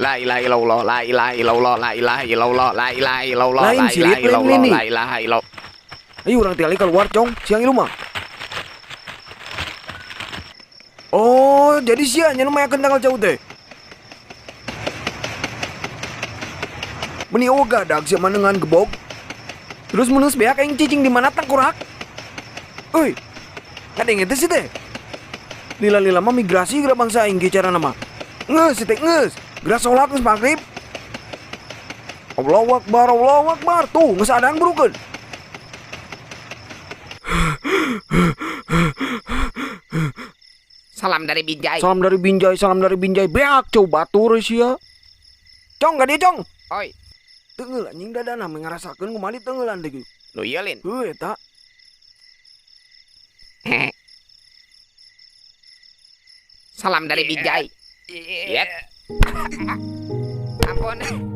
La ilaha illallah, la ilaha illallah, la ilaha illallah, la ilaha illallah, Lain la sirit, ilaha lain illallah, lini. la ilaha illallah. Ayo urang tinggali keluar, Cong. Siang ilu mah. Oh, jadi sia nya nu mayakeun tangkal cau teh. Meni oga dag sia manengan gebog. Terus mun geus beak aing cicing di mana tangkurak? Euy. Ngadenge teh si teh. Lila-lila mah migrasi geura bangsa aing ge carana mah. Geus si teh geus. Geura salat geus maghrib. Allahu Akbar, Allahu Akbar. Tuh, geus adan burukeun. Salam dari Binjai. Salam dari Binjai, salam dari Binjai. Beak cau batur sia. Cong, ka dieu, Cong. Oi, Teunggeul anjing dadana mah ngarasakeun kumaha diteungeulan teh kieu. nu ieu lin. Heuh eta. Salam dari Binjai. Yep. Ampun.